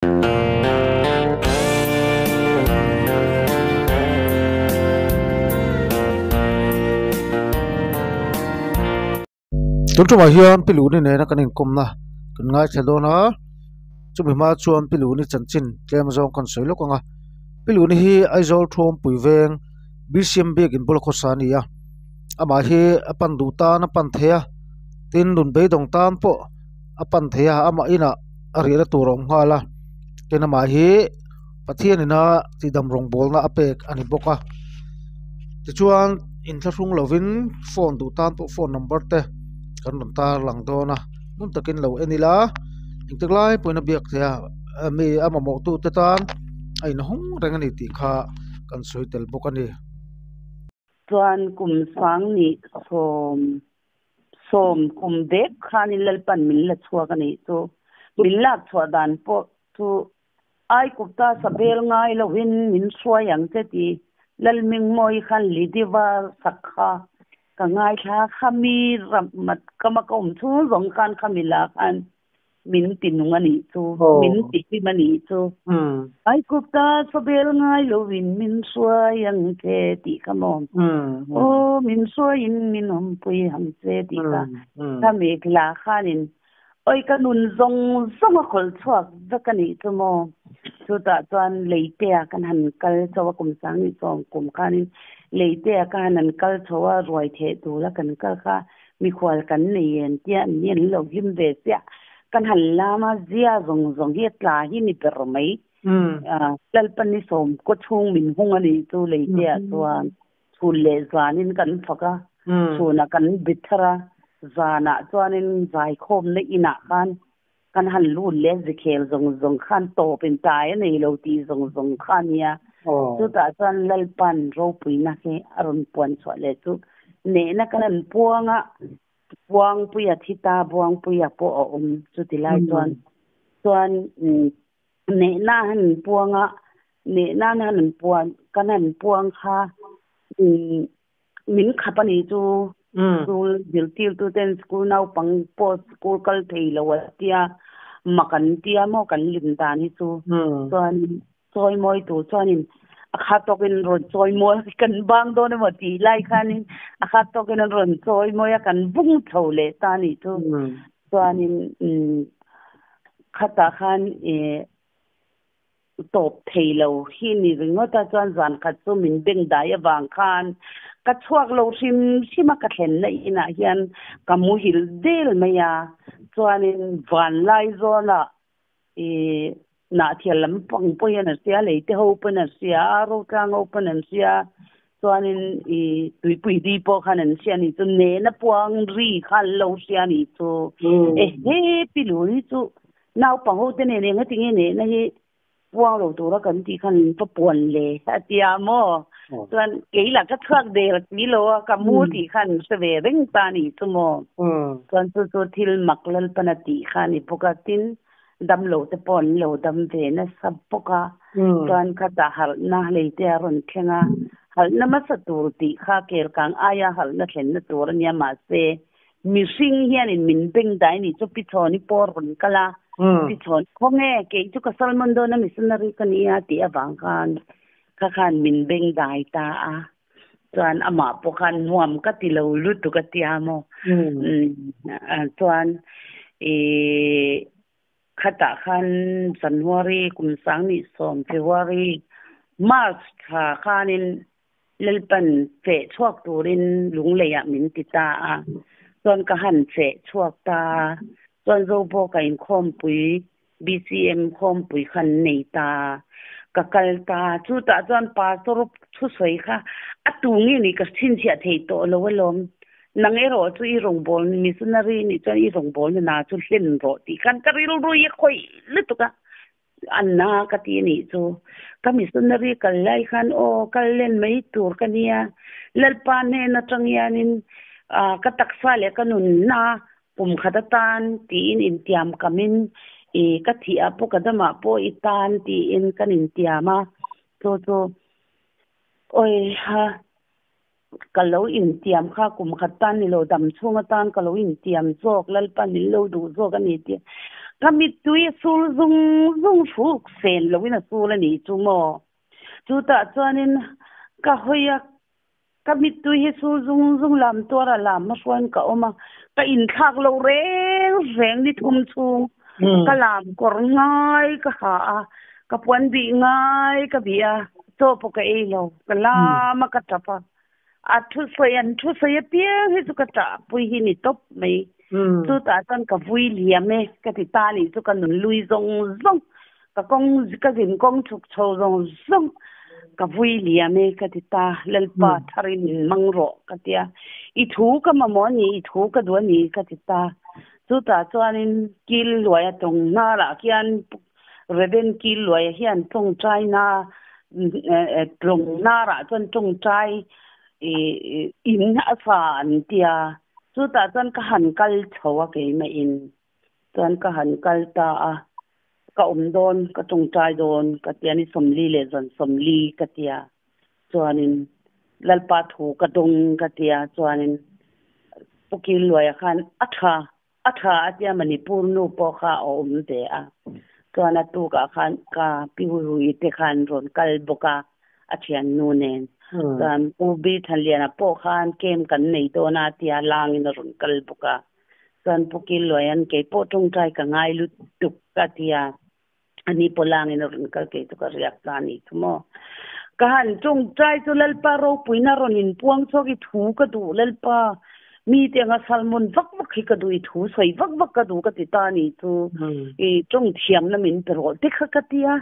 Tun tumah hian Pi Luni nena kan inkawmna kan ngaithla dawn a, chumi hma chuan Pi Luni chanchin tlem zawng kan sawi lawk ang a. Pi Luni hi Aizawl Thuampui veng BCM biakin bula khawsa a ni a, amah hi a pan duh tan a pan thei a, tin nun beidawng tan pawh a pan thei a, amah inah a riahna tur a awm nghal a, tin amah hi Pathian ina tihdam rawngbawlna a pek a ni bawk a, tichuan inthlahrung lovin phone duh tan pawh phone number te kan rawn tar lang dawn a, hmun takin lo en ila engtik lai pawhin a biak theih a, mi a mamawh tu te tan a inhawng reng a ni tih kha kan sawi tel bawk a ni. Chuan kum sangni sawm sawm kum dek khanin Lalpan min la chhuak a nih chu. Min lak chhuah dan pawh chu Aikupta sabel ngai loin min hruai ang che ti Lalmingmawi khan Lidiva sak kha ka ngaithla kha mi rammat kama ka awm chhung zawng khan khami la khan min ti nung a nih chu, min ti hlim a nih chu. Aikupta sabel ngai loin min hruai ang che tih kha maw? Aw min hruaiin min awmpui ang che tih kha khami la khanin Oi ka nun zawng zawng a khawlh chhuak vek a nih chu maw? Chutah chuan Leitea kan han kal chho a, kum sang ni sawm kum khanin Leitea ka han han kal chho a, ruai theh tura kan kal kha mikhual kan nei en tia an ni an lo hlim ve chiah. Kan han lam a, zia zawng zawng hi a tla hi ni ber mai. Lalpa ni sawm kaw chhung min hung a nih chu Leitea chuan. Chhun leh zanin kan fak a, chhunah kan bi thar a, zanah chuanin zaikhawmna inah khan kan han lut leh zikhel zawng zawng khan tawp in tai a nei lo tih zawng zawng kha a nia. Chutah chuan Lalpan ropuina hi a rawn puan chhuah leh chu nehna kan han puang a, Buangpuia thi ta Buangpuia pawh a awm chuti lai chuan chuan Nehna han puang a, nehna han puan kan han puang kha min khap a nih chu school zirtirtu ten school naupang pawh school kal thei lo a tia mak an tia maw kan lim dan hi chu chuan chawimawi tur chuanin a khat tawkin rawn chawimawi kan bang dawn emaw tih lai khanin a khat tawkin an rawn chawimawi a kan bung chho leh ta a nih chu chuanin Khatah khan ih tawp thei lo hi ni ringawt a, chuan zan khat chu min beng dai avang khan ka chhuak lo hrim hrim a, ka thlenna inah hian ka muhil del mai a, chuanin vanlai zawnah ih Nahthial lampang pawh hian an hria, leite ho pawn an hria, Rotlang ho pawn an hria, Chuanin i tuipui di pawh khan an hria anih chu, nena puang ri kha an lo hria anih chu. Ehe pi lu hi chu naupang ho te nen enga tinge nena hi puang lo tura kan tih khan an va puan le a tia maw. Chuan kei lah ka chhuak der si lo a, ka mu tih khan an hre ve reng ta anih chu maw. Chuan chu chu thil mak Lalpana tih kha a ni bawk a, tin Damlo te pawh an lo dam ve nasa bawk a, chuan khatah harhna lei te a rawn thleng a, harhna hmasa tur tih kha kelkang aia harhna thlenna tur a nia mahse mihring hianin min beng dai ni chu Pichhawni pawh a rawn kal a, Pichhawn khawnge kei chu ka salmon dawn a missionary ka nia tih avang khan kha khan min beng dai ta a, chuan amah pawh khan nuam ka ti lo lutuk a tia maw chuan ih khatah khan January kum sangni sawm February March thla khanin Lalpan feh chhuak turin Lungleiah min ti ta a chuan ka han feh chhuak ta a chuan Zobawka inkhawmpui BCM khawmpui kha an nei ta, ka kal ta, chutah chuan pastor thusawi kha a tu nge ni ka chhinchhiah thei tawh lo alawm, nang erawh chu i rawngbâwl missionary nih chuan i rawngbâwlna na chu hlen rawh tih khan ka rilru hi a khawih lutuk a, a na ka ti a nih chu, ka missionary kal lai khan aw kal len mai tur ka nia, Lalpa hnen atang hianin ka taksa leh ka nunna Kum khat atan tiin intiam kamin i ka thih ah pawh ka dam ah pawh i tan tiin kan intiam a, chu chu awi ha ka lo intiam kha kum khat tan ni lo dam chhung atan ka lo intiam zawk Lalpa min lo duh zawk a ni tih Ka mittui a sul zung zung hruk sen loin a sul a nih chu maw? Chutah chuanin ka hawi a, ka mittui hi sul zung zung lam tuara lam hmahruaiin ka awm a, ka inthlak lo reng reng ni thum chhung ka lam kawr ngai ka ha a, ka puan bih ngai ka bih a, chaw pawh ka ei lo, ka lam a ka tap a. A thusawi an thusawi apiang hi chu ka ṭahpui hi ni tawp mai. Chutah chuan ka vui liam e ka ti ta nih chu ka nun lui zawng zawng ka kawng ka zin kawng chhuk chho zawng zawng ka vui liam e ka ti ta Lalpa tharin min mang rawh ka tia i thu ka mamawh a ni i thu ka duh a ni ka ti ta. Chutah chuanin kil luaia tawng hnarah khian Reven Kil Luaia hian tawngtaina tlawng hnarah chuan tawngtai in a sa an ti a, chutah chuan ka han kal chho a keimah in chuan ka han kal ta a, ka awm dawn ka tawngtai dawn ka tia ni 40 leh zan 40 ka tia chuanin Lalpa thu ka dawng ka tia chuanin Pu Kil Luaia khan a tha A tha a tia Manipur nu pawh kha a awm ve a, chuan a tukah khan ka pi Hui te khan rawn kal bawk a, a thiannu nen. Chuan Pu Bi Thanliana pawh khan camp kan nei dawn a tia langin a rawn kal bawk a. Chuan Pu Killuaia'n kei pawh tawngtai ka ngai lutuk a tia. Ani pawh langin a rawn kal kei chu ka riak ta a nih chu maw. Ka han tawngtai chu Lalpa ropuina rawn inpuang chhuak i thu ka duh Lalpa mite anga salmon vak vak hi ka duh i thu sawi vak vak ka duh ka ti ta a nih chu i tawng thiamna min pe rawh te kha ka ti a.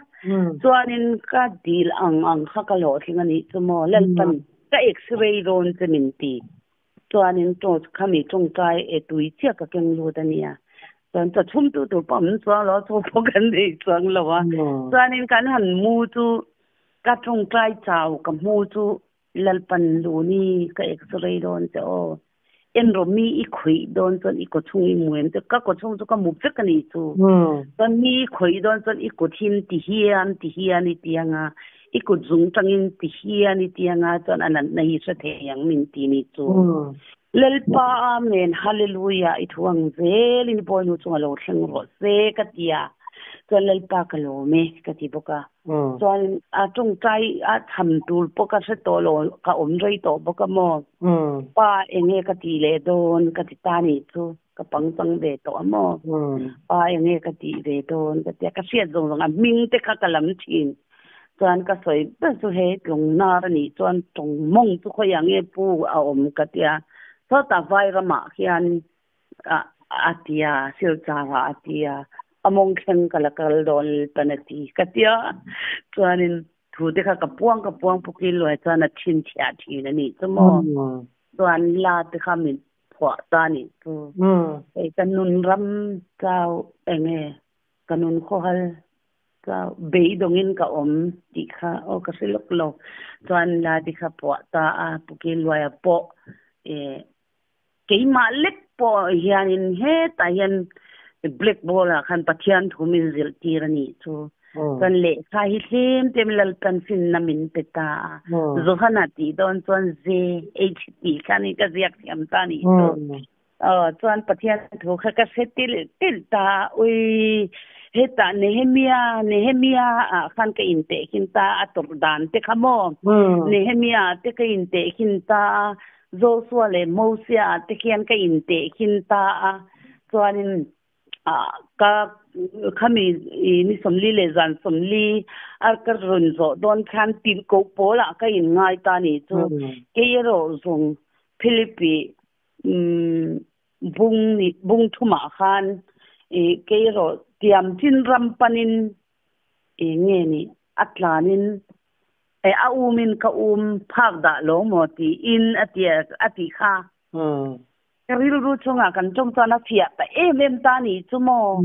Chuanin ka dil ang ang kha ka hlawhtling a nih chu maw Lalpan ka x-ray dawn che min ti. Chuanin tawng khami tawngtai e tui chiah ka keng lut a nia. Chuan chaw chhum tu tur pawh an chuang lo a, chaw pawh kan nei chuang lo a. Chuanin kan han mu chu ka tawngtai chau ka hmu chu Lalpan Luni ka x-ray dawn che aw. En rawh mi i khawih dawn chuan i kawchhung i mu em chu ka kawchhung chu ka mu vek a nih chu. Chuan mi i khawih dawn chuan i kut hin ti hian ti hian i ti ang a, I kut zung tangin ti hian i ti anga chuan a natna hi hre thei ang min ti ni chu. Lalpa Amen Hallelujah i thu ang zelin i Bawinu chunga lo thleng rawh se ka ti a, chuan Lalpa ka lawm e ka ti bawk a. Chuan a tawngtai a cham tur pawh ka hre tawh lo ka awm rei tawh bawk a maw. Pa enge ka tih leh dawn ka ti ta nih chu. Ka pangchang ve tawh a maw? Pa enge ka tih ve dawn ka tia, ka hriat zawng zawng a hming te kha ka lam thin. Chuan ka sawi ber chu hei tlungnar a nih chuan tawng mawng chu khawiah nge pu a awm ka tia. Sawtah vai ramah khian a tia, Silchar-ah a tia, a mawng thleng ka la kal dawn Lalpan a ti ka tia. Chuanin thu te kha ka puang ka puang pawkin luai chuan a chhinchhiah thin a nih chu maw. Chuan la te kha min phuah ta nih chu. Hei ka nun ram chau enge ka nun khawhal chau beidawngin ka awm tih kha aw ka hre lawk lo. Chuan la ti kha phuah ta a Puki Luaia pawh eh keimah lek pawh hianin hetah hian black ball ah khan Pathian thu min zirhtir a nih chu. Chuan lehkha hi tlem tlem Lalpan finna min pe ta a. Johana tih dawn chuan JH tih kha ni ka ziak thiam ta nih chu. Aw chuan Pathian thu kha ka hre tilh tilh ta a. Ui hetah Nehemia Nehemia ah khan ka intehkhin ta a tawrh dan te kha maw. Nehemia te ka intehkhin ta a. Joshua leh Mosia ah te khian ka intehkhin ta a. Chuanin ka khami ni 40 leh zan 40 a ka rawn zawh dawn khan tirhkoh pawlah ka in ngai ta ni chu kei erawh zawng Philippi bung ni bung thumah khan kei erawh tiam chin ram panin nge ni a tlanin a umin ka um phak dah lo maw tiin a ti kha. Ka rilru chungah kan tawng chuan a fiah ta em em ta nih chu maw?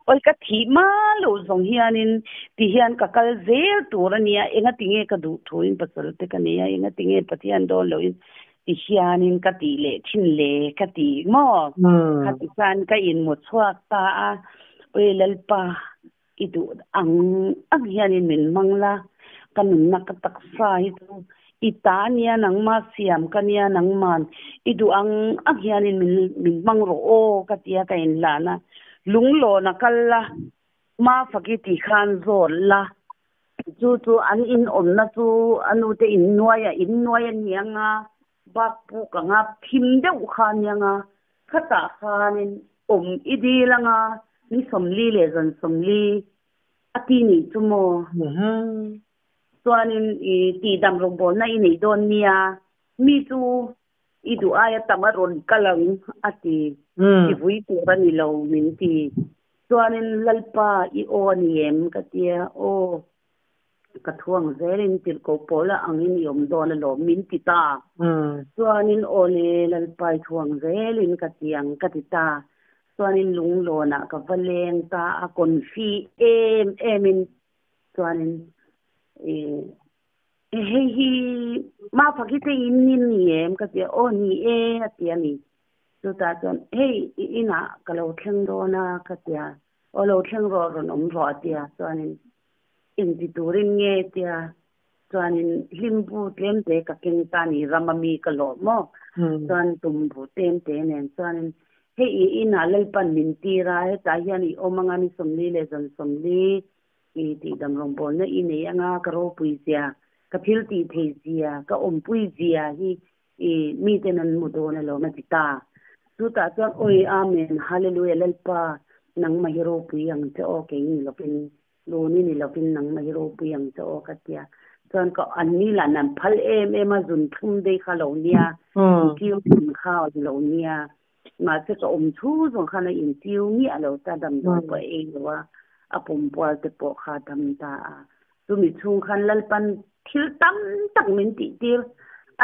Awi ka thih hma lo zawng hianin ti hian ka kal zel tur a nia, enga tinge ka duh thuin pasal te ka nei a, enga tinge Pathian dawn loin ti hianin ka tih leh thin le ka ti maw? Khati khan ka inmu chhuak ta a, awi Lalpa i duh ang ang hianin min hmang la, ka nunna ka taksa hi chu i ta ania nangma siam ka nia nangman i duh ang ang hianin min min hmang rawh aw ka tia ka inhlan a. Lunglawn a kal la, Mafaki tih khan zawt la, chu chu an in awmna chu a nute in nuai a, in nuai a ni ang a, bak puk ang a, thim deuh kha a ni ang a, khatah khanin awm i dil ang a, ni 40 leh zan 40 a ti nih chu maw? Chuanin i tihdam rawngbawlna i nei dawn nia, mi chu i duh aia tam a rawn kal ang a ti. I vui tur a ni lo min ti. Chuanin Lalpa i aw a ni em? Ka ti a, Aw, ka thuang zelin tirhkoh pawla angin i awm dawn alawm min ti ta. Chuanin aw le, Lalpa i thuang zelin ka ti ang ka ti ta. Chuanin lunglawnah ka va leng ta a, confi em emin chuanin i Hei hi Mafaki te in ni ni em? Ka ti a, aw ni e a ti a ni. Chutah chuan hei i inah ka lo thleng dawn a ka ti a, aw lo thleng rawh rawn awm rawh a ti a, chuanin engti turin nge tia chuanin hlimbu tlem te ka keng ta ni ram a mi ka lawh maw chuan tumbu tlem te nen chuanin hei i inah Lalpan min tir a, hetah hian i awm anga ni 40 leh zan 40 I tihdam rawngbawlna i nei anga ka ropui zia, ka thil tih thei zia, ka awmpui zia hi i miten an hmu dawn alawm a ti ta. Chutah chuan Awi Amen Hallelujah Lalpa nangmah hi ropui ang che aw kei ni lovin, luni ni lovin nangmah hi ropui ang che aw ka tia. Chuan ka an ni lah nan phal em em a zun thlum dei kha lo nia, intiu thin kha lo nia. Mahse ka awm chu zawng khan a intiu ngiah lo ta, damdawi pawh a ei lo a, a pumpual te pawh kha a dam ta a. Chumi chhung khan Lalpan thil tam tak min tih tir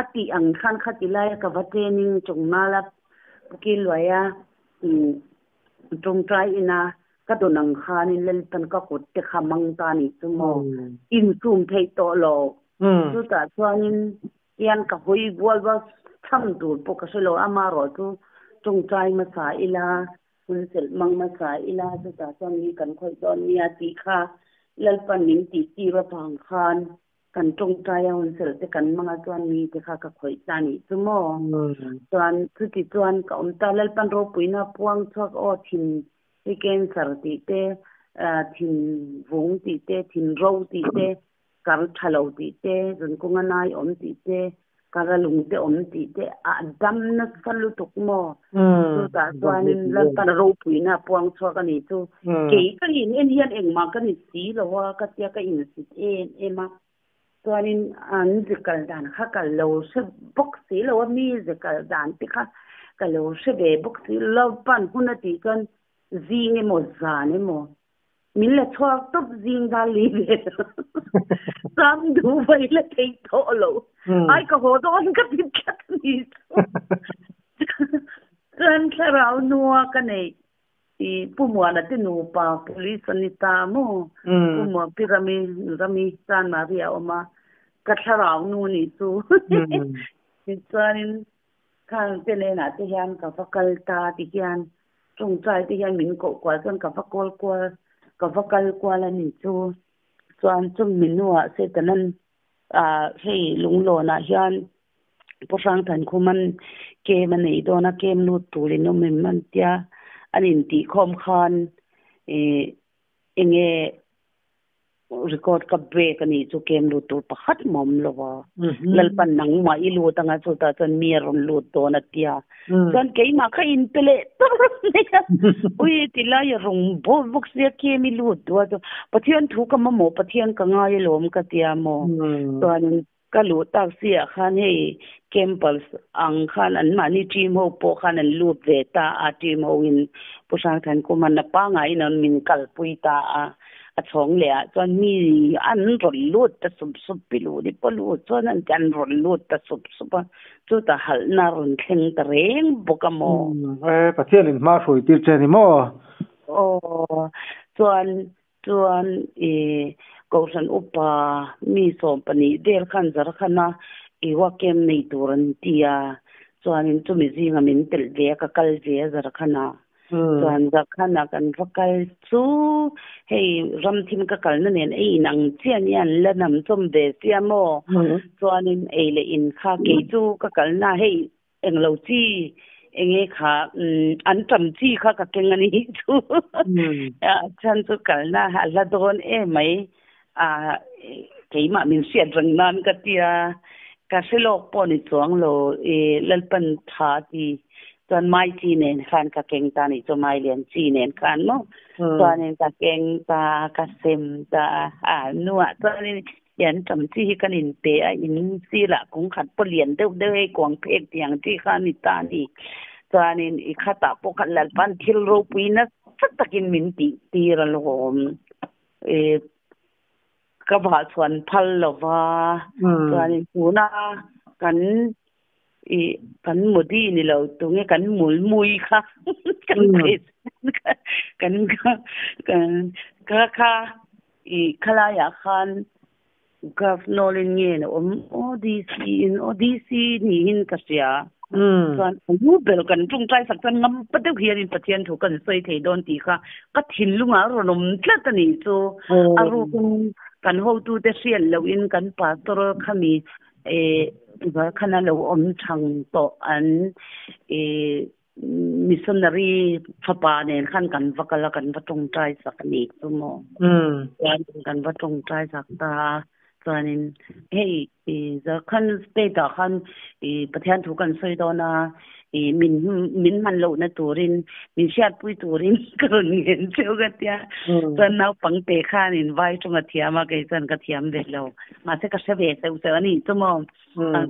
a tih ang khan khati laia ka va training chung nala Pukil Luaia tawngtai ina ka dawn ang khanin Lalpan ka kut te kha mang ta nih chu maw, insum theih tawh lo. Chutah chuanin Hian ka hawi bual va chham tur pawh ka hre lo, amaherawh chu tawngtai hmasa ila, hun chelh hmang hmasa ila, chutah chuan mi kan khawih dawn nia tih kha Lalpan min tih tir avang khan kan tawngtai a hun chelh te kan hmang a chuan mi te kha ka khawih ta nih chu maw? Chuan chuti chuan ka awm ta, Lalpan ropuina puang chhuak aw thin hi cancer tih te, thin vung tih te, thin ro tih te, Kar tha lo tih te, zunkunga nai awm tih te, kara lung te awm tih te a dam nasa lutuk maw? Chutah chuanin Lalpan ropuina a puang chhuak a nih chu. Kei ka in en hian engmah ka ni si lo a, ka tia ka insit em em a. Chuanin an ze kal dan kha ka lo hre bawk si lo a, mi ze kal dan te kha ka lo hre ve bawk si lo. Lalpan hun a tih chuan zing emaw zan emaw Min la chhuak tawp zing dal li ve Sam duh vai la thei tawh lo. Ai ka haw dawn ka ti tlat a ni chu. Chuan thlarau nua ka nei i Pu Muana te nupa police a ni ta maw? Pu Muan Pi Rami Rami Chan Maria a awm a, ka thlarau nu nih chu. Tichuanin khang te nenah te hian ka va kal ta ti hian Tawngtai te hian min koh kual chuan ka va kawl kual, ka va kal kual a ni chu. Chuan chumi hnuah Setanan ah hei lunglawnah hian Pu Hrangthankhuman kem a nei dawn a, kem lut turin awm em an tia, an intihkhawm khan ih enge Record ka break a nih chu kem lut tur pakhat mah awm lo a. Lalpan nangmah i lut anga chutah chuan mi a rawn lut dawn a tia. Chuan keimah kha in pe leh tawp mai a. Ui tilai a rawn bawl bawk sia kem i lut duh a chuan Pathian thu ka mamawh Pathian ka ngai alawm ka tia maw. Chuanin Ka luh tak si ah khan hei campus ang khan an mahni team ho pawh khan an lut ve ta a, team ho in Pu Hrangthankuman a pangaiin an min kalpui ta a, a chhawng leh ah chuan mi an rawn lut ta sup sup pi luh ni pawh lut chuan an ti an rawn lut ta sup sup a, chutah halhna rawn thleng ta reng bawk a maw? E, Pathian in hma hruai tir che a ni maw? Aw, chuan Chuan i Kohhran upa mi 12 vel khan Zarkhana i Wakem nei tur an ti a, chuanin chumi zinga min telh ve a, ka kal ve a Zarkhana. Chuan Zarkhana kan va kal chu hei ramthim ka kalna nen ei in ang chiah nia an la nam chawm ve sia maw? Chuanin ei leh in kha kei chu ka kalna hei Englo chi Enge kha anṭam chi kha ka keng a ni chu. A chhan chu kalna a hla dawn emai. A keimah min hriat reng nan ka tia ka hre lawk pawh ni chuang lo i Lalpan tha ti chuan mai chi nen khan ka keng ta nih chu mai lian chi nen khan maw chuanin ka keng ta ka sem ta a hnuah chuanin i anṭam chi hi kan inpe a in sirah kung khat pawh lian deuh deuh hei kuang phek tih ang chi kha a ni ta a ni chuanin i khatah pawh khan Lalpan thil ropui nasa takin min tih tir alawm. E ka vah chuan phal lova chuanin tuna kan i kan Modi ni lo tunge kan Mulmui kha kan kan kan kha kha i khalaiah khan Governor in nge na awm ODC in ODC niin ka hria chuan a lu ber kan tawngtai sak chuan ngam pa deuh hianin Pathian thu kan sawi thei dawn tih kha ka thinlungah a rawn awm tlat a nih chu a rukin kan hotute hriat lohin kan pastor khami eh khan a lo awm thang tawh an eh Missionary fapa nen khan kan va kal a, kan va tawngtai sak a nih chu maw. Chuan kan va tawngtai sak ta a, chuanin hei i Jharkhand state ah khan i Pathian thu kan sawi dawn a, i min min hman lohna turin min hriatpui turin ka rawn ngen cheu ka tia. Chuan naupangte khanin vai tawng a thiam a, kei chuan ka thiam ve lo. Mahse ka hre ve seuh seuh a nih chu maw.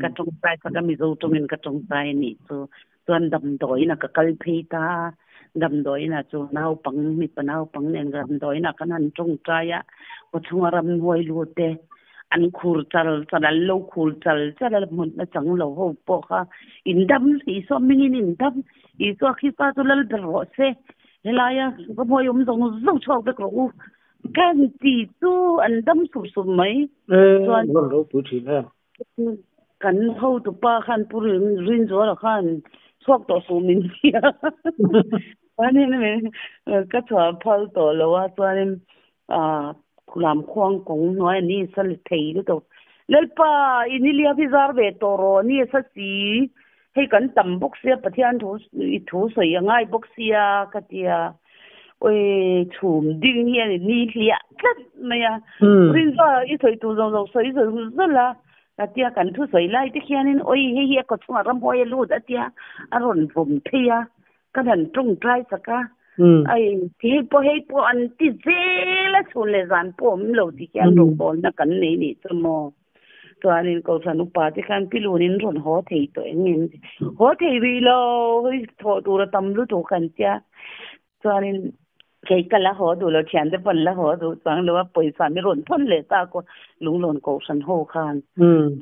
Ka tawngtai sak a, Mizo tawngin ka tawngtai a nih chu. Chuan damdawiin ah ka kal phei ta a, damdawiin ah chu naupang mipa naupang nen damdawiin ah kan han tawngtai a, kawchhunga ramhnuai lut te an khur chal chal an lo khur chal chal a hmun a chang lo ho pawh kha in dam Isua hmingin in dam Isua Krista chu lal ber rawh se helaia ramhnuai awm zawng zawng chhuak vek rawh u kan ti chu an dam sup sup mai chuan ropui thin em. Kan hotupa khan Pu Rinzuala khan chhuak tawh suh min ti a. Chuanin ka chhuah phal tawh lo a, chuanin lam khuang kawng hnuai a ni sa thei lutuk. Lalpa i niliam hi zar ve tawh rawh a ni sa si, hei kan tam bawk sia Pathian thu i thu sawi a ngai bawk sia ka ti a. Oi chhum ding hian i ni hliah tlat mai a. Rinzuala i sawi tur zawng zawng sawi zawng zawng a, ka tia kan thu sawi lai te khianin oi hei hi a kawchhungah ramhuai a lut a tia a rawn vawm phei a, ka han tawngtai sak a. Ai hei pawh hei pawh an ti zel a chhun leh zan pawh awm lo ti hian rawngbawlna kan nei nih chu maw. Chuanin Kohhran upa te khan pilunin rawn haw thei tawh eng em haw thei rih lo hei thawh tur a tam lutuk kan tia chuanin kei ka la haw duh lo thiante pawn la haw duh chuang lo a pawisa mi rawn thawn leh ta ko lunglawn Kohhran ho khan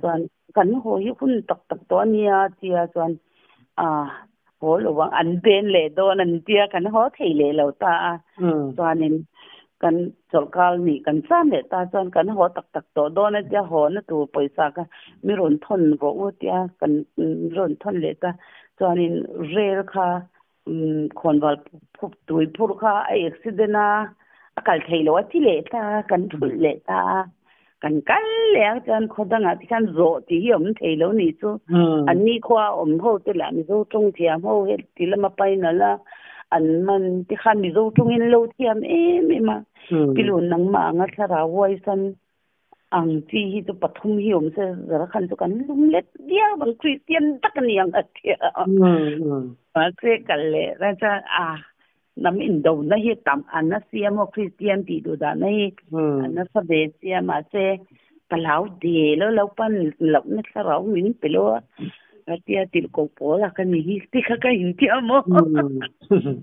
chuan kan haw hi hun tak tak tawh a nia tia chuan a haw lo ang an ben leh dawn an tia kan haw thei leh lo ta a chuanin kan chawlhkal nih kan chan leh ta chuan kan haw tak tak tawh dawn a tia haw na tur pawisa kha mi rawn thawn rawh u tia kan rawn thawn leh ta chuanin rel kha khawnval phup tui phur kha a accident a a kal thei lo a thi leh ta kan thulh leh ta a kan kal leh a chuan khaw dangah te khan zawh tih hi a awm thei lo nih chu an ni khua a awm ho te lah Mizo tawng thiam ho he ti lama painal a an man te khan Mizo tawngin lo thiam em em a pilun nangmah anga thlarau huaisan ang chi hi chu pathum hi awm se zara khan chu kan lum let viau ang Kristian tak a ni ang a tia mahse kal leh na chuan a Hnam indona hi tam a na sia maw Kristian tih duh dahna hi a nasa ve sia mahse ka hlau de lo lo pan lohna thlarau min pe lo a ka tia tirhkoh pawl a ka ni hi ti kha ka intia maw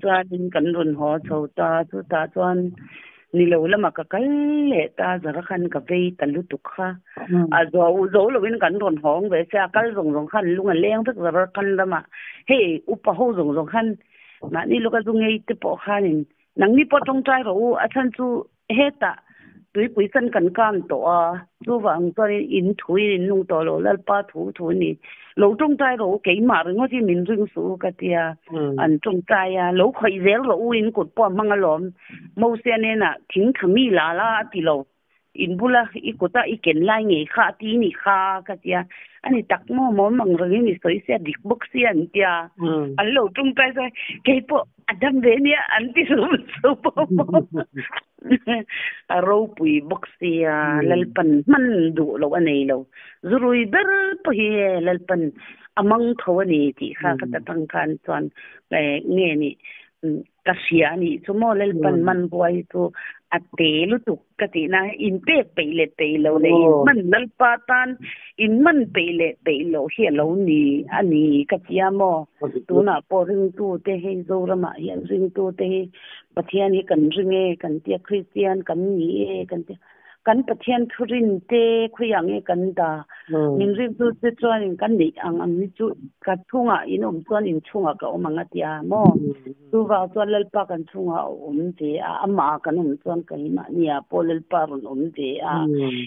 chuanin kan rawn haw chho ta chutah chuan ni lo lamah ka kal leh ta zara khan ka vei ta lutuk kha a zo zo loin kan rawn hawng ve sia a kal zawng zawng khan lung a leng vek zara khan lamah hei upa ho zawng zawng khan Mahni lawka zu ngei te pawh khanin nangni pawh tawngtai rawh u, a chhan chu hetah tuipui san kan kan tawh a, chuvang chuanin in thuin in nung tawh lo, Lalpa thu thu a ni. Lo tawngtai rawh u, keimah ringawt hi min ring suh u ka ti a, an tawngtai a, lo khawih zel rawh u, in kut pawh a hmang alawm, Mosia hnenah thing tha mi la la a ti lo. In bula i kuta i ken lai ngei kha a ti ni kha ka tia. Ani tak maw maw mang rengin i sawi sia dik bawk sia an tia. An lo tawngtai chuan kei pawh a dam ve nia an ti sup sup a maw. A ropui bawk sia Lalpan hman duh loh a nei lo. Zurui ber pawh hi Lalpan a mang tho a ni tih kha ka ta tang khan chuan nge ni Ka hria a nih chu maw Lalpan man buai chu a te lutuk ka tih na in pek peih leh peih lo leh in hman Lalpa tan in hman peih leh peih loh hi a lo ni a ni ka tia maw tunah pawh ringtu te hei Zoramah hian ringtu te hi Pathian hi kan ring e kan tia Kristian kan ni e kan tia Kan Pathian thurin te khawiah nge kan dah? Min rilru te chuanin ka neih ang ang hi chu ka chhungah in awm chuan in chhungah ka awm ang a ti a maw? Chuvang chuan Lalpa kan chhungah a awm ve a, amah kan awm chuan keimahniah pawh Lalpa rawn awm ve a.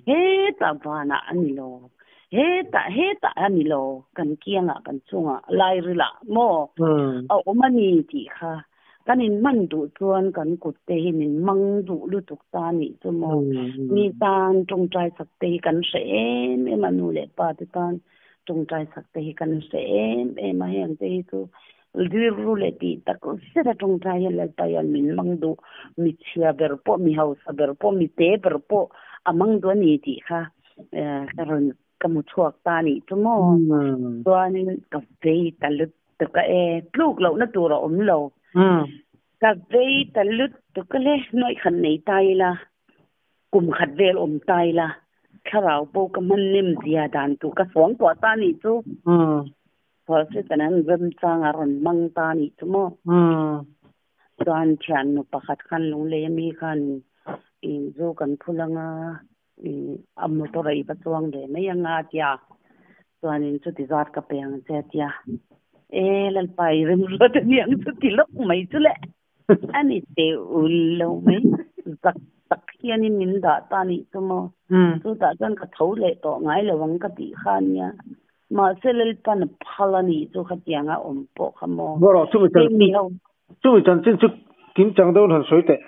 Hetah vanah a ni lo, hetah hetah a ni lo, kan kiangah kan chhungah lairilah maw a awm a ni tih kha Kan inhman duh chuan kan kut te hi min mang duh lutuk ta nih chu maw. Mi tan tawngtai sak te hi kan hre em em a, nu leh pa te tan tawngtai sak te hi kan hre em em a, heng te hi chu rilru leh tih tak zet a tawngtai hian Lalpa hian min mang duh, mi chhia ber pawh, mi hausa ber pawh, mi te ber pawh a mang duh a ni tih kha ka rawn ka hmu chhuak ta nih chu maw. Chuanin ka vei ta lutuk a e, tluk lohna tur a awm lo. Ka vei ta lutuk a le, nuaih khat nei ta ila, kum khat vel awm ta ila, thlarau pawh ka hman nem zia dan tur ka suang tuah ta nih chu. Sual se tan an remchang a rawn hmang ta nih chu maw. Chuan thiannu pakhat khan lunglei ami khan zu kan phul anga a motor a i va chuang ve mai anga a tia chuanin chuti zat ka pe ang che a tia e lalpa i remruat a niang chu ti lawk mai chu le a ni teh ul lo mai zak tak hianin min dah ta nih chu maw chutah chuan ka tho leh tawh ngai lo ang ka tih kha ania mahse lalpan a phal a nih chu khatianga awm pawh kha maw chumi chanchin chu kim chang deuhin han sawi teh.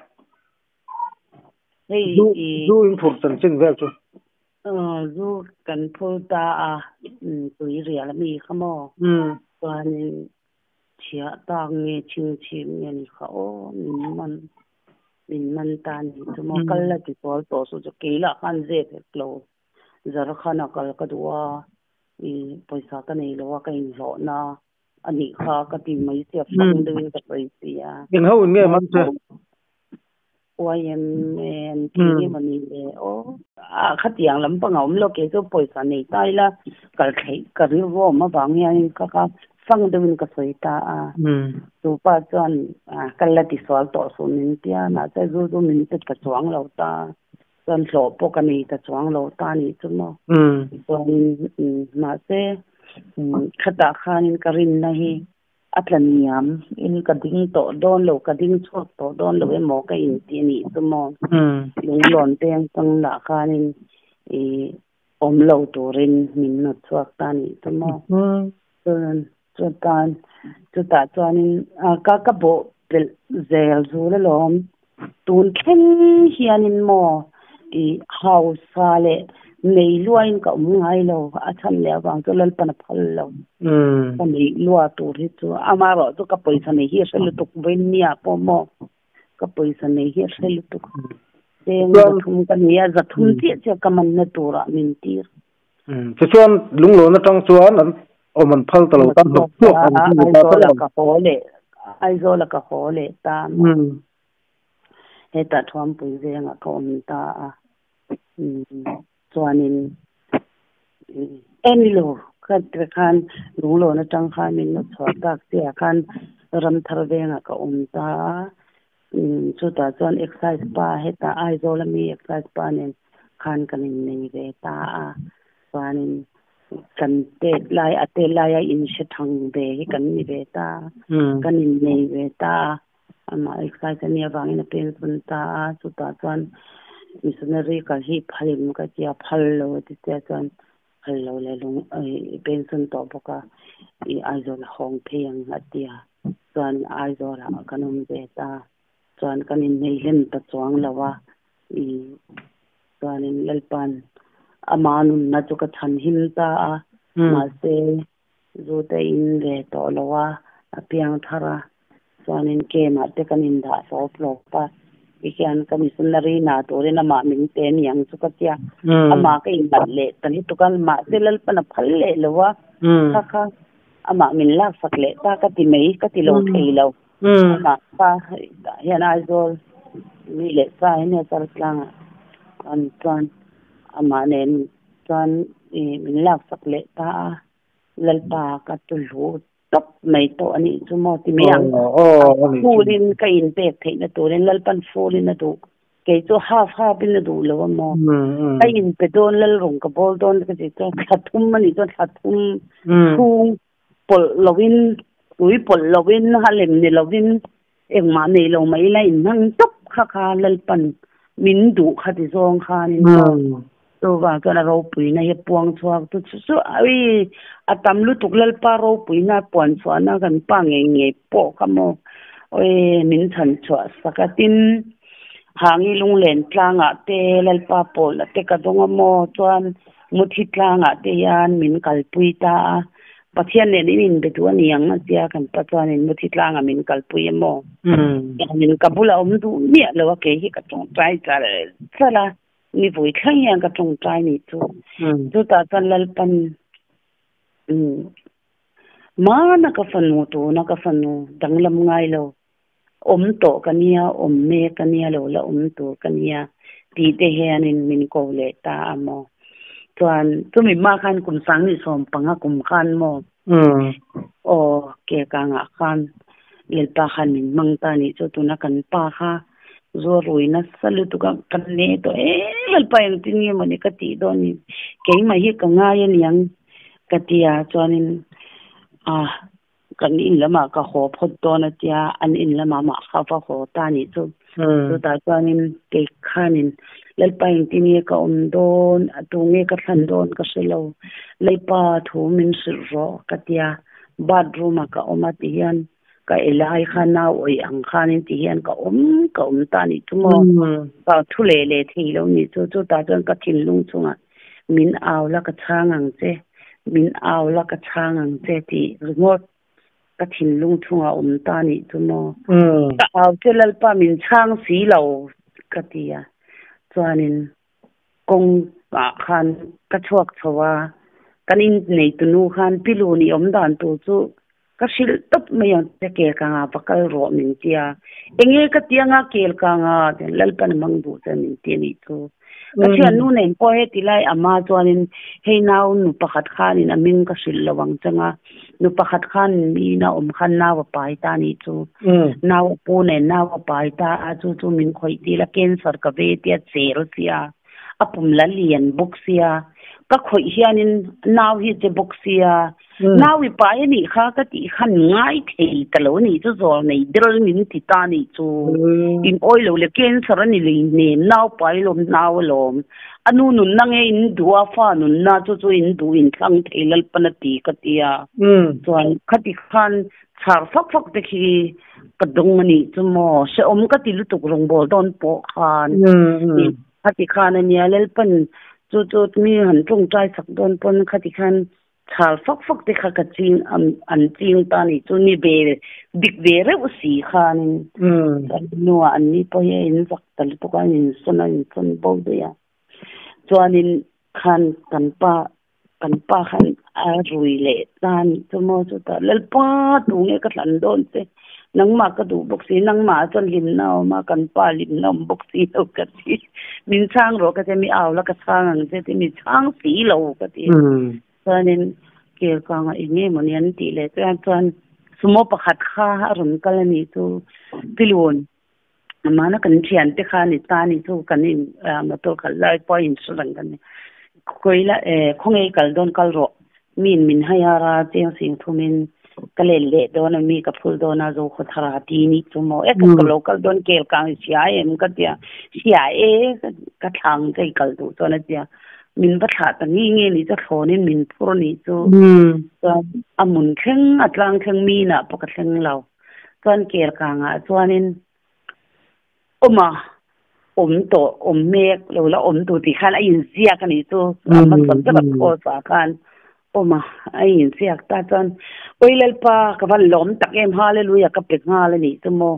Hei Zu zu in phur chanchin vel chu. Zu kan phur ta a, tui rial a mi kha maw? Chuanin chhiah tak nge chhing chhim nge ni kha aw min man min man ta ni chu maw kal la ti sual tawh suh chu kei lah khan zep hek lo zar khan a kal ka duh a i pawisa ka nei lo a ka inhlawhna a nih kha ka ti mai sia fang deuhin ka sawi si a. Eng ho in nge man che? YMA an ti nge maw ni le aw. A khatiang lampang a awm lo kei chu pawisa nei ta ila kal theih ka rilru awm avang hianin ka ka fang deuhin ka sawi ta a. Chu pa chuan kal la ti sual tawh suh min tia mahse zu chu min pe ta chuang lo ta chuan hlawh pawh ka nei ta chuang lo ta nih chu maw. Chuanin mahse khatah khanin ka rinna hi A tla niam in ka ding tawh dawn lo, ka ding chhuak tawh dawn lo emaw ka inti a nih chu maw. Lunglawn peng chang lah khanin i awm lo turin min nawt chhuak ta a nih chu maw. Chuan chutan chutah chuanin ka ka bawh pelh zel zul alawm. Tun thleng hianin maw i hausa leh nei luain ka awm ngai lo, a chhan leh avang chu Lalpan a phal lo. Ka neih lua tur hi chu amaherawh chu ka pawisa nei hi a hre lutuk vawiin pawh maw ka pawisa nei hi a hre lutuk. Cheng zathum ka nei a, zathum chiah chiah ka manna turah min tir. Tichuan lunglawn atang chuan an awm an phal ta lo ta hnawk chhuak an ti ta ta lo. Aizawl a ka haw leh ta maw. Hetah Thuampui vengah ka awm ta a. Chuanin en lo ka ti khan lunglawn atang khan min nawt chhuah tak chiah khan Ramthar vengah ka awm ta a. Chutah chuan excise pa hetah Aizawl ami excise pa nen khan kan innei ve ta a, chuanin kan tet lai a tet laia inhre thang ve hi kan ni ve ta a, kan innei ve ta a, amah excise a nih avangin a pension ta a, chutah chuan missionary kal hi phalim ka tia phal lo a ti sia chuan phal lo leh lung pension tawh bawk a, i Aizawl a hawng phei ang a ti a, chuan Aizawl ah kan awm ve ta, chuan kan innei hlen ta chuang lo a, i. Chuanin Lalpa'n ama nunna chu ka chhanhim ta a, mahse zu te in ve tawh lo a, a piang thar a, chuanin camp ah te kan indah hlawp hlawp a, tihian ka missionary hna turin amah min pe aniang chu ka tia, amah ka inhlat leh ta lutuk a, mahse Lalpa'n a phal leh lo a, kha kha amah min laksak leh ta ka ti mai, ka ti lo thei lo. Amah kha tah hian Aizawl mi leh sa hi nia Chaltlangah an chuan amah nen chuan ih min laksak leh ta a, Lalpa ka tuluh tawp mai tawh a nih chu maw ti mai ang. A full in ka inpek theihna turin Lalpan full in a duh. Kei chu half half in a duh lo a maw. Ka inpe dawn Lalrung ka bawl dawn ka tih chuan thla thum a nih chuan thla thum chhung pawlh lovin tui pawlh lovin a lem ni lovin engmah nei lo mai ila inhmang tawp kha kha Lalpan min duh kha ti zawng khanin chuvang chuan a ropuina hi a puang chhuak tu chu chu ui a tam lutuk Lalpa ropuina a puan chhuahna kan pa ngei ngei pawh kha maw ui min chhan chhuah sak a tin Hangi lunglen tlangah te Lalpa pawlna te ka dawng a maw chuan Muthi tlangah te hian min kalpui ta a, Pathian nen in inbe duh a ni ang a tia kan pa chuanin Muthi tlangah min kalpui a maw? Hianin ka bulah awm duh miah lo a, kei hi ka tawngtai chal chal a, ni vui thleng hian ka tawngtai nih chu. Chutah chuan Lalpan Mana ka fanu tuna ka fanu danglam ngai lo awm tawh ka nia, awm mek ka nia lo la awm tur ka nia tih te hianin min ko leh ta a maw. Chuan chumi hma khan kum sanghnih sawm panga kum khan maw aw ke kangah khan Lalpa khan min hmang ta nih chu tuna kan pa kha zu rui nasa lutuk a ka ne tawh em Lalpa engtin nge mawni ka tih dawn ni keimah hi ka ngai aniang ka ti a chuanin ah Kan in lamah ka haw phawt dawn a tia, an in lamah mah kha va haw ta nih chu. Chutah chuanin kei khanin Lalpa engtin nge ka awm dawn, a tu nge ka thlan dawn ka hre lo. Lalpa thu min hrilh rawh ka tia, bathroom ah ka awm a ti hian ka ei lai kha nau awih ang khanin ti hian ka awm ka awm ta nih chu maw. Ka thu leh leh thei lo nih chu. Chutah chuan ka thinlung chungah Min au la ka chhang ang che, min au la ka chhang ang che tih ringawt ka thinlung chhungah awm ta nih chu maw. Ka au che Lalpa min chhang si lo ka ti a, chuanin kawng ah khan ka chhuak chho a, kan inneitu nu khan pilu nih awm dan tur chu Ka hrilh tawp mai ang che kel ka nga va kal rawh min ti a, enge ka ti anga kel ka nga Lalpan a hmang duh che min ti anih chu. Ka thiannu nen pawh heti lai ama chuanin hei nau nu pakhat khanin a hming ka hrilh lo ang chang a, nu pakhat khan mi ina awm khan nau a pai ta anih chu. Nau a pu nen nau a pai ta a chu chu min khawih tir a cancer ka ve tia cher sia. A pum la lian bawk sia, ka khawih hianin nau hi che bawk sia, nau i pai a nih kha ka tih khan ngai thei ta lo a nih chu, zawl nei ber min ti ta a nih chu, in awi lo le cancer a ni lei hnem, nau pai lawm nau alawm, a nu nunna nge in duh a, fa nunna chu chu in duh in thlang thei Lalpan a ti ka ti a, chuan khati khan Chhar fak fak te khi ka dawng a nih chu maw? Hrehawm ka ti lutuk rawngbâwl dawn pawh khan. Khati khan a nia, Lalpan chu chu mi han tawngtai sak dawn pawn khati khan chhar fak fak te kha ka ching an ching ta nih chu ni ve dik ve reuh si khanin. Chuan hnuah an ni pawh hi a inzak ta lutuk a, an insawn a insawn bo daih a. Chuanin khan kan pa Kan pa khan a rui leh ta nih chu maw chutah Lalpa tu nge ka thlan dawn che nangmah ka duh bawk si nangmah ah chuan hlimna a awm a kan pa hlimna a awm bawk si lo ka ti min chhang rawh ka ti mi au la ka chhang ang che ti mi chhang si lo ka ti chuanin kel kangah eng nge mawni an tih leh chuan chuan sumo pakhat kha a rawn kal a nih chu pilun Amana kan thiante kha ni ta ni chu kan in motor khalh lai pawh a insu reng kan ni. Kawila khawnge i kal dawn kal rawh min min hai ar a cheng sing thumin ka len leh dawn a mi ka phul dawn a zo khaw thar a ti ni chu maw e ka lo kal dawn kel kang i hria em ka tia hria e ka thlang che i kal duh chuan a tia min va thlah ta nge nge ni chu thlawnin min phur ni chu chuan a mun thleng a tlang thleng mi inah pawh ka thleng lo. Chuan kel kangah chuanin awm a, Awm tawh, awm mek lo la awm tur tih khan a inziak a nih chu. A hmasa ber a cross ah khan awm a, a inziak ta chuan Awi Lalpa ka van lawm tak em Hallelujah ka pe nghal a nih chu maw.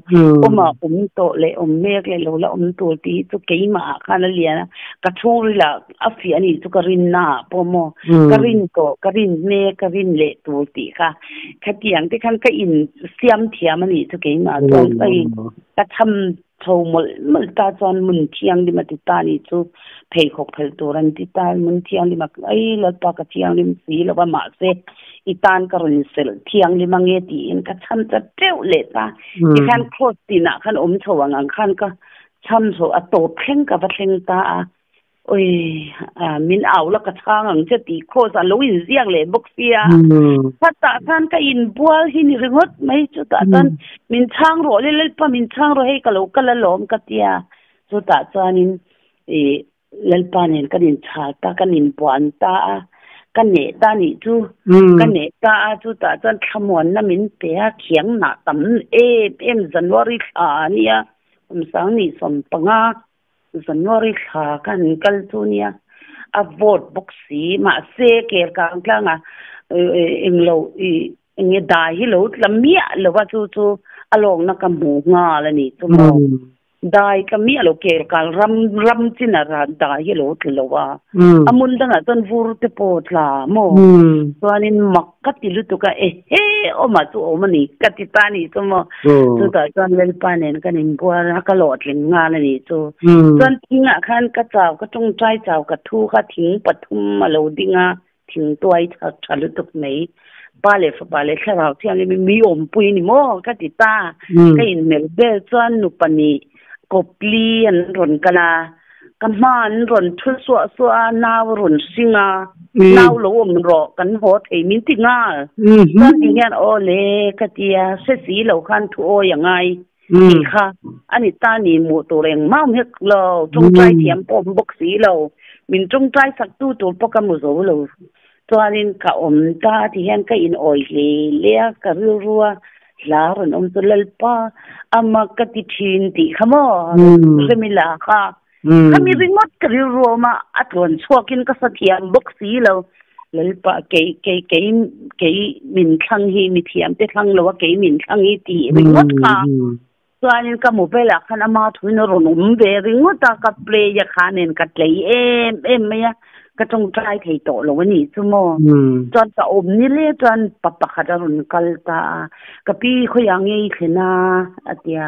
Awm ah awm tawh leh awm mek leh lo la awm tur tih hi chu keimah ah khan a lian a, ka chhungril ah a fiah a nih chu ka rinna ah pawh maw. Ka rin tawh, ka rin mek, ka rin leh tur tih kha khatiang te khan ka insiam thiam a nih chu keimah chuan ka in ka cham Chho mawlh mawlh ta chuan mun thianghlim a ti ta ni chu pheikhawk phelh tur an ti ta, mun thianghlim a ai Lalpa ka thianghlim si lo va mahse i tan ka rawn selh thianghlim ange tiin ka chham ta teuh leh ta. Tikhan cross tinah khan awm chho ang ang khan ka chham chho a tawp thleng ka va thleng ta a. Oi, min au la ka chhang ang che tih cross a lo inziak leh bawk sia. Khatah khan ka inbual hi ni ringawt mai chutah chuan min chhang rawh le Lalpa min chhang rawh hei ka lo kal alawm ka tia. Chutah chuanin ih Lalpa nen kan inchhal ta kan inbuan ta a ka neh ta nih chu ka neh ta a chutah chuan thlamuanna min pe a khiang nah tam em em January thla a nia kum sangni 15. January thla khan kal chu nia a vote bawk si mahse kel kang tlanga englo ih enge dai hi lo tla miah lo va chu chu a lawkna ka hmu nghal a ni chu maw dai tla miah lo kel kal ram ram chin a dai hi lo tla lo a a hmun dangah chuan vur te pawh tla maw chuanin mak ka ti lutuk a ehe awma chu awm a ni ka ti ta a nih chu maw chutah chuan Lalpa nen kan inbual a ka hlawhtling nghal a nih chu chuan thingah khan ka chau ka tawngtai chau ka thu kha thing pathum a lo ding a thing tuai tha tha lutuk mai pa leh fapa leh thlarau thianghlim hi mi awmpui ni maw ka ti ta ka inhmel vel chuan nu pahnih kawpli an rawn kal a. Ka hma an rawn thu suah suah a, nau a rawn hring a, nau lo awm rawh kan haw thei min ti nghal. Chuan ti hian aw le ka ti a, hre si lo khan thu awi a ngai tih kha a ni ta ni hmuh tur engmah awm hek lo, tawngtai thiam pawh awm bawk si lo, min tawngtai sak tu tur pawh ka hmu zo lo. Chuanin ka awm ta ti hian ka in awi hle hle a, ka rilru a hla rawn awm chu Lalpa ama ka ti thin tih kha maw Remila kha khami ringawt ka rilru a awm a, a tlawn chhuakin ka sa thiam bawk si lo. Lalpa kei kei kei kei min thlang hi mi thiam te thlang lo a kei min thlang hi tih ringawt kha chuanin ka mobile ah khan ama thuin a rawn awm ve ringawt a, ka play a kha nen ka tlei em em mai a, ka tawngtai thei tawh lo a nih chu maw. Chuan ka awm ni le chuan pa pakhat a rawn kal ta a, ka pi khawiah nge i thlen a? a ti a,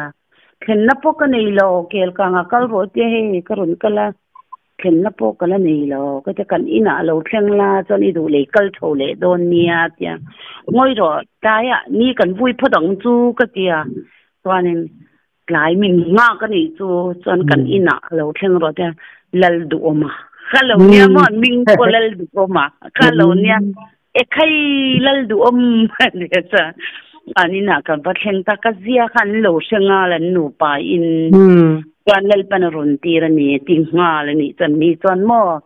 thlenna pawh ka nei lo, kel kangah kal rawh tia hei ka rawn kal a. Thlenna pawh ka la nei lo, ka tia kan inah a lo thleng la chuan i duh lei kal chho leh dawn nia a tia. Ngawi rawh tlaiah ni kan vui phawt ang chu ka tia. Chuanin tlai min nghak a nih chu chuan kan inah a lo thleng rawh tia Lal Duhawma ka lo nia maw an hming pawh Lal Duhawma ka lo nia. Ekhai Lal Duhawm a nia chuan an inah kan va thleng ta ka zia kha an lo hre nghal an nupa in chuan Lalpan a rawn tir a ni ti nghal a nih chuan mi chuan maw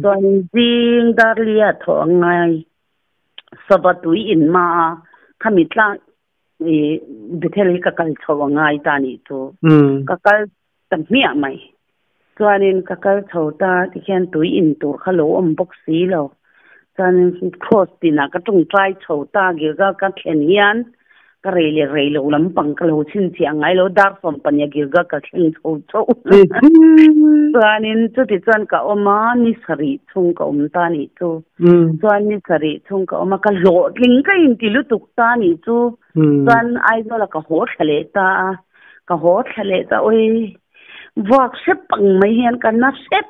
chuan zing darlia thawh a ngai sava tui in hma a khami tlang i Bethel hi ka kal chho a ngai ta nih chu ka kal ta hmiah mai. Chuanin ka kal chho ta tikhian tui in tur kha lo awm bawk si lo. Chuanin cross tinah ka tawngtai chho ta Gilgal ka thlen hian ka rei leh rei lo lampang ka lo chhinchhiah ngai lo dar 15 Gilgal ka thleng chho chauh. Chuanin chuti chuan ka awm a ni sarih chhung ka awm ta nih chu. Chuan ni sarih chhung ka awm a ka hlawhtling ka inti lutuk ta nih chu. Chuan Aizawl ah ka haw thla leh ta a. Ka haw thla leh ta oi vuak hrep ang mai hian ka na hrep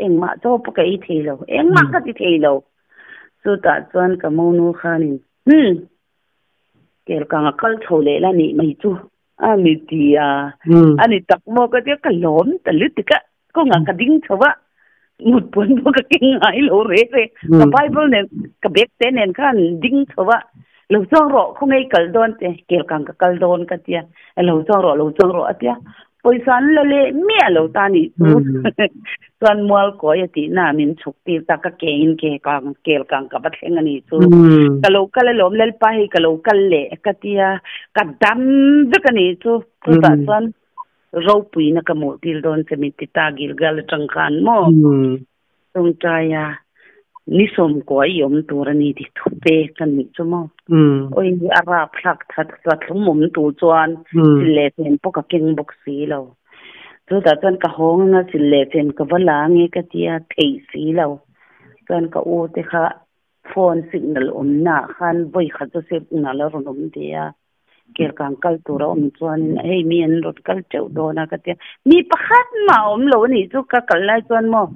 engmah chaw pawh ka ei thei lo engmah ka ti thei lo chutah chuan ka monu khanin hmm kel kang a kal chho leh la nih mai chu a ni ti a a ni tak maw ka tia ka lawm ta lutuk a kawngah ka ding chho a mut puan pawh ka keng ngai lo re re ka bible nen ka bag te nen khan ding chho a lo chuang rawh khawnge kal dawn te kel kang ka kal dawn ka tia lo chuang rawh lo chuang rawh a tia pawisa an la leh miah lo ta nih chu chuan mual kawi a tih na min chhuk tir ta ka ke in ke kang kel kang ka va thleng a nih chu ka lo kal alawm lalpa hei ka lo kal leh ka tia ka dam vek a nih chu chutah chuan. Ropuina ka hmuh tir dawn che min ti ta Gilgal atang khan maw? Tawngtaia ni sawmkua i awm tur a ni ti thu pek a nih chu maw? Awi a rapthlak that thlum awm tur chuan chil leh fen pawh ka keng bawk si lo. Chutah chuan ka hawng anga chil leh fen ka va la ange ka tia theih si lo. Chuan ka u te kha phone signal awmna ah khan vawi khat chu signal a rawn awm ve a. Kelkang kal tur a awm chuanin hei mi an rawn kal teuh dawn a ka tia mi pakhat mah a awm lo a nih chu ka kal lai chuan maw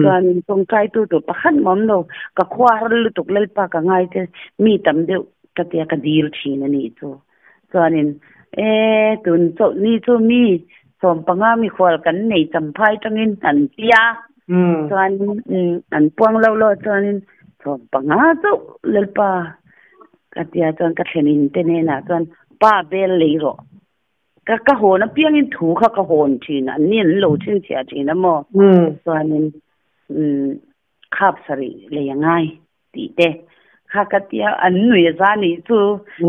chuanin tawngtai tu tur pakhat mah a awm lo ka khua har lutuk Lalpa ka ngai che mi tam deuh ka tia ka dil thin a nih chu chuanin e tun chawlh ni chu mi sawmpanga mikhual kan nei champhai tangin an tia chuanin an puang lo lo chuanin sawmpanga chauh Lalpa Ka tia chuan ka thlen in te hnenah chuan pa bel lei rawh. Ka ka hawn apiangin thu kha ka hawn thin a, an ni an lo chhinchhiah thin a maw? Chuanin umm khap sarih lei a ngai tih te kha ka tia an nui a za nih chu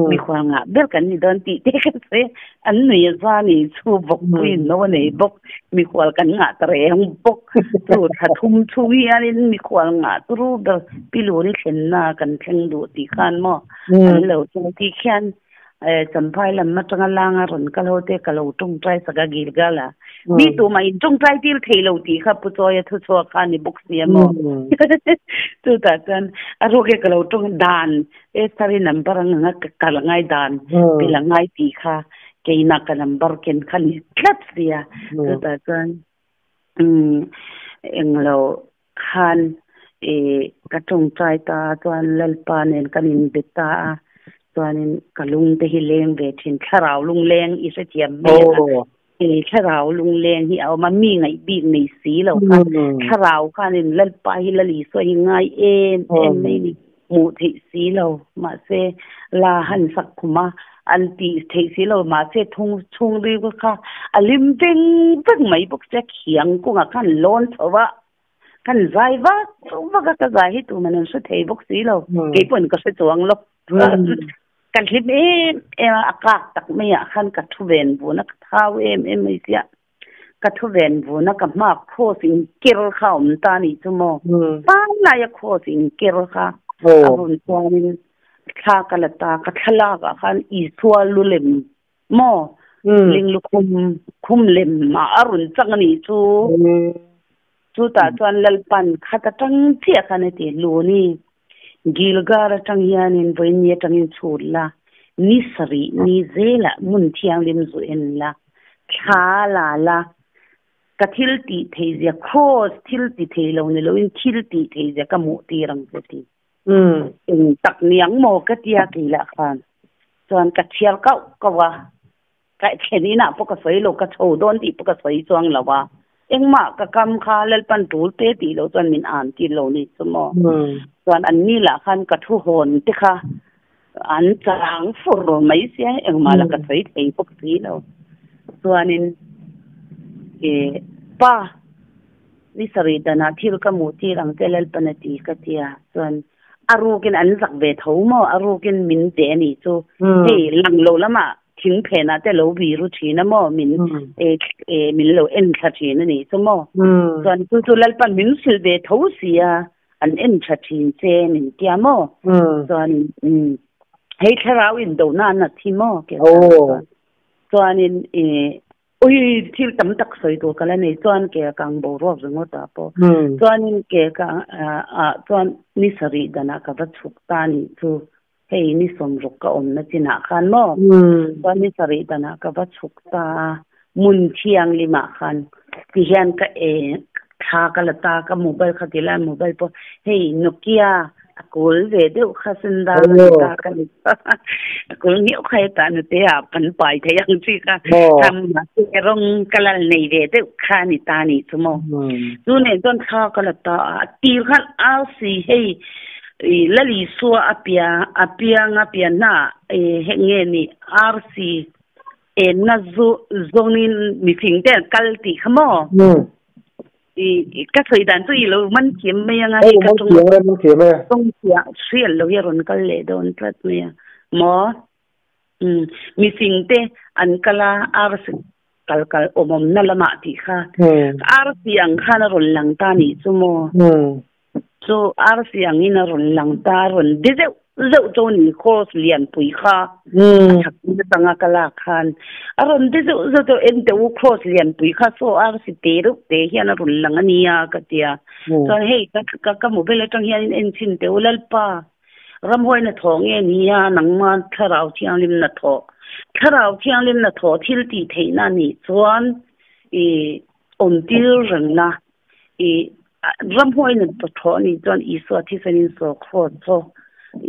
mikhual ngah ber kan ni dawn tih te ka sawi a, an nui a za nih chu vawkpui in no a nei bawk. Mikhual kan ngah ta reng bawk. Chu thla thum chhung hianin mikhual ngah turu ber Piluni thlenna kan thleng duh tih khan maw an lo thleng tih khian Champhai lam atanga langa rawn kal ho te ka lo tawngtai sak a Gilgal a. Mi tumah in tawngtai tir thei lo tih kha Pu Chawia thu chhuak kha a ni bawk sia maw. Chutah chuan a ruak e ka lo tawng dan Esther-i number ang anga ka kal ngai dan pel a ngai tih kha keina ka number ken kha ni tlat sia. Chutah chuan umm englo khan ih ka tawngtai ta a chuan Lalpa nen kan inbe ta a chuanin ka lung te hi leng ve thin thlarau lungleng i hrethiam mai ang a. He thlarau lungleng hi a awm a, mi ngaih bik nei si lo kha thlarau khanin Lalpa hi Lal Isua hi ngai em em mai ni, hmuh theih si lo mahse la han sak khum a, an tih theih si lo mahse thung chhungril kha a lim veng veng mai bawk sia khiang kawngah khan lawn chho a, kan zai vak vak a, ka zai hi tuman an hre thei bawk si lo, keipawhin ka hre chuang lo. Ka hlim em em a, a kak tak maiah khan ka thu ven vun a, ka thau em em mai sia. Ka thu ven vun a, ka hma cross in ker kha a awm ta a nih chu maw. Hmanlaia cross in ker kha a rawn chuanin thla ka la ta, ka thlalak ah khan Isua lu lem maw ling lukhum khum lem ah a rawn chang a nih chu. Chutah chuan Lalpan khat atang chiah khan a ti, Luni, Gilgal atang hianin vawiin ni atangin chhut la, ni sarih ni zelah hmun thianghlim zu en la, thla la la, ka thil tih theih zia, kraws thil ti thei lo ni loin thil tih theih zia ka hmuh tir ang che ti. Eng tak niang maw ka tia kei lah khan chuan ka chhiar kauh kauh a, Ka thlen inah pawh ka sawi lo, ka chho dawn tih pawh ka sawi chuang lo a, engmah ka kam kha Lalpan tul te tih loh chuan min an tir lo ni chu maw. Chuan an ni lah khan ka thu hawn te kha an chang fur mai sia, engmah lah ka sawi thei bawk si lo. Chuanin eh pa ni sarih danah thil ka hmuh tir ang che Lalpan a ti ka tia, chuan a rukin an zak ve tho maw, a rukin min pe a nih chu, hei lang lo lamah thing phenah te lo biru thin a maw min min lo en thla thin a nih chu maw chuan chu chu Lalpan min hrilh ve tho si a an en tha thin che min tia maw chuan hei thlarau in do na na thi maw ke chuanin ui thil tam tak sawi tur ka la nei chuan ke kang boruak ringawt ah pawh chuanin ke ka ah chuan ni sarih danah ka va chhuk ta nih chu Hei ni sawmruk ka awmna chinah khan maw chuan ni sarih danah ka va chhuk ta a, hmun thianghlimah khan tihian ka e thla ka la ta, ka mobile kha ti lai mobile pawh hei Nokia a kawl ve deuh kha sendang a ni ta ka ni a kawl ngiau kha hetah nute ah kan pai thei ang chi kha tham mahse rawng ka lal nei ve deuh kha a ni ta nih chu maw chu nen chuan thla ka la ta a, a tir khan RC hei I Lalisua a pia a piang a pianna i heng nge ni RC enna zu zawngin mifing te an kal tih kha maw? I ka sawi dan chu i lo man thiam mai anga hei ka tawng tawng thiam hriat lo hi a rawn kal leh dawn tlat mai a maw? Mifing te an kal a RC. Kal kal awm awm na lamah tih kha arsi ang khan a rawn lang ta nih chu maw? Chu arsi angin a rawn lang ta, a rawn de zeuh zeuh chu ni cross lianpui kha a chhak atanga ka lak khan a rawn de zeuh zeuh chu en teh u cross lianpui kha saw arsi te reuh te hian a rawn lang a nia ka tia. Chuan hei ka ka mobile atang hianin en chhin teh u Lalpa. Ramhuai na thawh nge nia nangma Thlarau Thianghlim na thawh? Thlarau Thianghlim na thawh thil tih theihna nih chuan i awmtir rengna i ramhuai na thawh nih chuan Isua thisenin sawrkhawt chu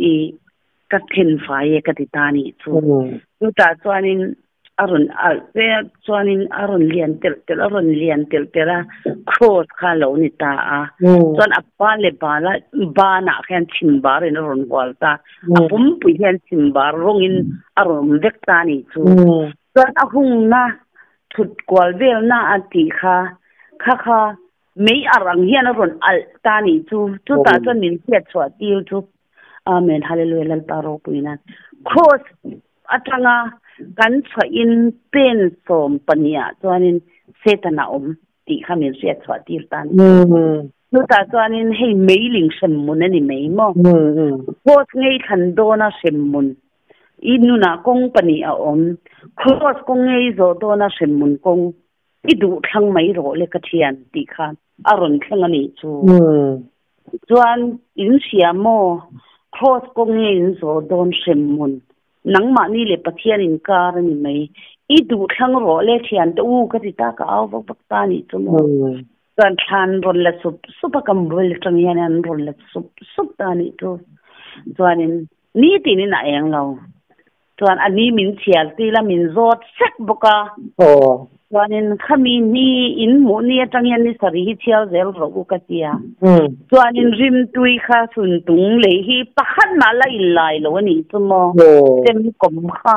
i ka then fai e ka ti ta nih chu. Chutah chuanin a rawn alh che a, chuanin a rawn lian telh telh a rawn lian telh telh a, cross kha a lo ni ta a, chuan a pa leh bala banah khian chhimbar in a rawn hual ta, a pumpui hian chhimbar rawngin a rawn awm vek ta a nih chu. Chuan a hungna thut kual velna a tih kha, kha kha mei ar ang hian a rawn alh ta a nih chu, chutah chuan min hriat chhuah tir chu Amen Hallelujah Lalpa ropui nan Cross atanga kan chhuahin pen 12 ah chuanin Satan a awm tih kha min hriat chhuah tir ta a ni. Chutah chuanin hei meiling hremhmun a ni mai maw? Cross ngei thlan dawna hremhmun i nunah kawng pahnih a awm. Cross kawng ngei zawh dawna hremhmun kawng i duh thlang mai rawh le ka thian tih kha a rawn thleng a nih chu. Chuan in hria maw? Cross kawng nge in zawh dawn hremhmun? Nangmahni leh Pathian inkar a ni mai. I duh thlang rawh le thian te u ka ti ta ka au vak vak ta a nih chu maw? Chuan thlan rawn la sup sup a ka mobile atang hian an rawn la sup sup ta a nih chu. Chuanin nitinin a eng lo. Chuan a ni min chhiar tir a, min zawt sek bawk a. Chuanin khami ni in hmuh ni atang hian ni sarih hi chhiar zel rawh u ka ti a. Chuanin rimtui kha suntung lei hi pakhat mah la in lai lo a nih chu maw. Chem kawm kha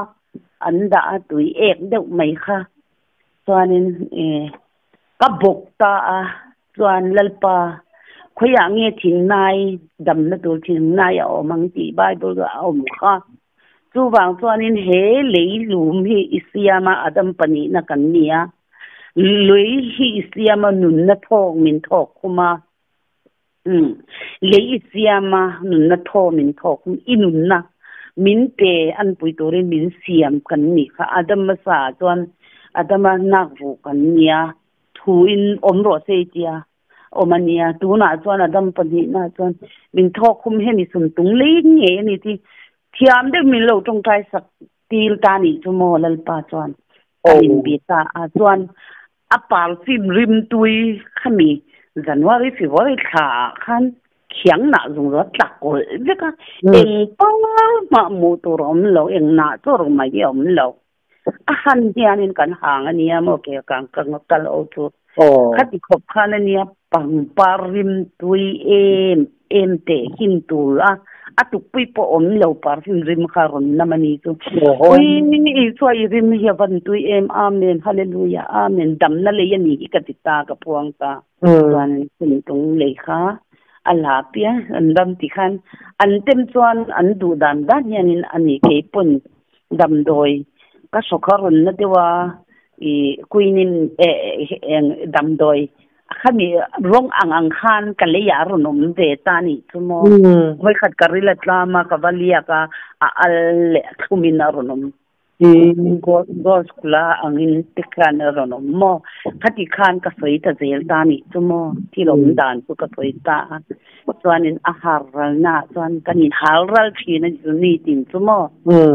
an dah a, tui ek deuh mai kha. Chuanin ka bawk ta a, chuan Lalpa khawiah nge thingnai damna tur thingnai a awm ang tih Bible ah a awm kha. Chuvang chuanin he lei lum hi i siam a, Adam pahnihna kan ni a, lei hi i siam a, nunna thawk min thawk khum a, umm, lei i siam a, nunna thaw min thawk khum, i nunna min pe an pui turin min siam kan nih kha. Adam hmasa ah chuan Adama nak vuh kan ni a, thuin awm rawh se i tia. Awm a nia, tunah chuan a dam pahnihna chuan min thawk khum hemi sum tung lei ngei a ni tih thiam deuh min lo tawngtai sak til ta nih chu maw Lalpa chuan kan inbi ta a, chuan a parfim rimtui khami January February thla ah khan khiang nah zung zawt tlak kawlh vek a, eng pang mah hmuh tur a awm lo, eng nah chu rawh mai hi a awm lo. A han hianin kan hang a nia maw ke kang ka kal ho chu. Khati khawp khan a nia pangpar rim tui em em teh hin tur a, a tukpui pawh awm lo perfume rim kha rawn nam a ni chu. Ui Isua i rim hi a van tui em Amen Hallelujah Amen damna lei a ni hi ka ti ta ka phuang ta. Chuan kum tung lei kha a la piang an dam ti khan an tem chuan an duh dan dan hianin a ni keipawn Damdawi ka sawkha rawn na deuh a, i quinine eng damdawi khami rawng ang ang khan ka leiah a rawn awm ve ta a nih chu maw. Vawikhat ka ril a tlam a, ka va liak a, a al leh a thlumin a rawn awm. Gold kula angin te khan a rawn awm maw. Khati khan ka sawi ta zel ta a nih chu maw. Thil awm dan chu ka sawi ta a. Chuanin a har ralnaah chuan kan inhal ral thin a ni chu nitin chu maw?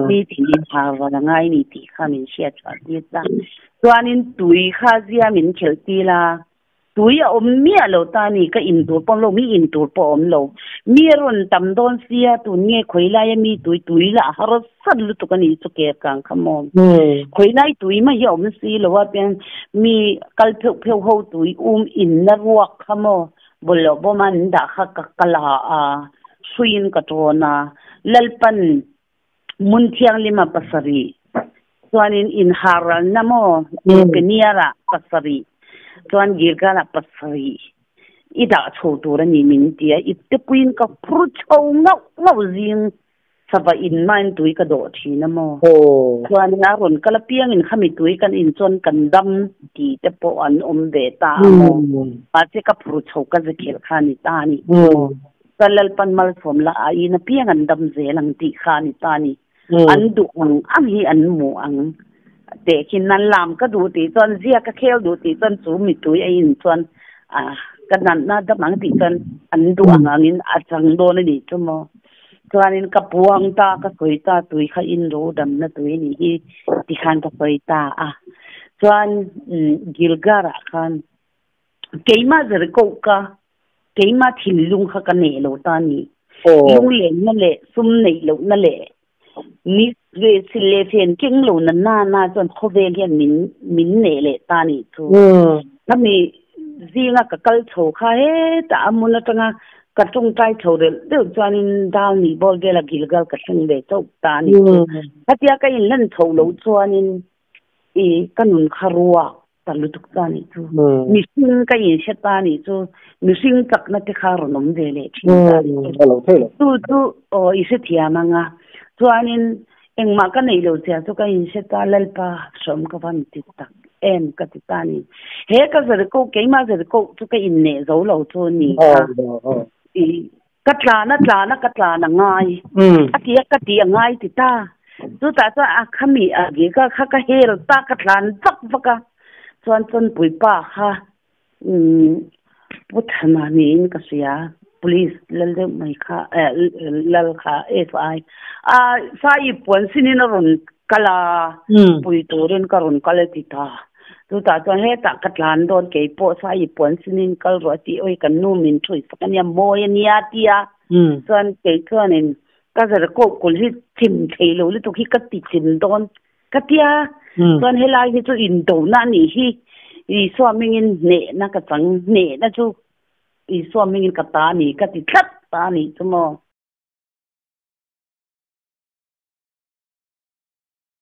Nitin inhal ral a ngai ni tih kha min hriat chhuah tir ta. Chuanin tui kha zia min khelh tir a, tui a awm miah lo ta ni, ka in tur pawh awm lo, mi in tur pawh a awm lo. Mi a rawn tam dawn sia, tun nge khawi laia mi tui tui lah a har sat lutuk a nih chu ke kang kha maw? Khawi lai tui mai hi a awm si lo a, pian mi kal pheuh pheuh ho tui um inna ruak kha maw? Bawlhhlawh bawm a an dah kha ka kal a, a hruiin ka tawn a, Lalpan hmun thianghlim a pasarih chuanin inharalna maw Peniel ah pasarih chuan Gilgal ah pasarih i dah chho tur a ni min ti a, iptepuiin ka phur chho ngauh ngauh zing. Sava in main tui ka dawh thin a maw? Chuanin a rawn kal apiangin khami tui kan in chuan kan dam ti te pawh an awm ve ta a maw? Mahse ka phur chho ka ze khelh kha a ni ta a ni. Chuan Lalpan malsawm la a in apiang an dam zel ang tih kha a ni ta a ni. An duh ang ang hi an hmu ang teh khin nan lam ka duh tih chuan zia ka khel duh tih chuan chu mitui a in chuan ka natna dam ang tih chuan an duh ang angin a chang dawn a nih chu maw. Chuanin ka puang ta ka sawi ta tui kha in ro damna tui a nih hi tikhan ka sawi ta a. Chuan Gilgal ah khan keimah Jericho ka keimah thinlung kha ka neih lo ta a ni. Lunglenna leh sum neih lohna leh ni sil leh fen keng lo na na na chuan khawvel hian min min neih leh ta a nih chu. Khami zinga ka kal chho kha hetah a hmun atanga ka tawngtai chho reuh deuh chuanin dal nih bawr vela Gilgal ka thleng ve chauh ta a nih chu. Khatia ka inlan chho loh chuanin i ka nun kha ruak ta lutuk ta a nih chu. Mihring ka inhre ta a nih chu. Mihring chakna te kha rawn awm ve leh thin ta a nih chu. Chu chu aw i hrethiam ang a. Chuanin engmah ka neih lo chia chu ka inhre ta Lalpa hrawm ka van ti tak em ka ti ta a ni. He ka Jericho keimah Jericho chu ka inneh zo lo chu a ni kha. I Ka tlan a tlan a ka tlan a ngai. A ti a ka ti a ngai ti ta. Chutah chuan a khami a ge ka kha ka hel ta ka tlan vak vak a. Chuan chawnpui pa kha umm Pu Thana niin ka hria police lal deuh mai kha eh lal kha SI a sai puan sinin a rawn kal a pui turin ka rawn kal a ti ta. Chutah chuan hetah ka tlan dawn kei pawh sai puan sinin kal rawh a ti awi kan nu min thui sak a nia mawi a nia a ti a chuan kei chuanin ka zar kawh kul hi chim thei lo lutuk hi ka ti chim dawn ka tia chuan helai hi chu indona a nih hi Isua hmingin hnehna ka chang hnehna chu Isua hmingin ka ta a ni ka ti tlat ta a nih chu maw.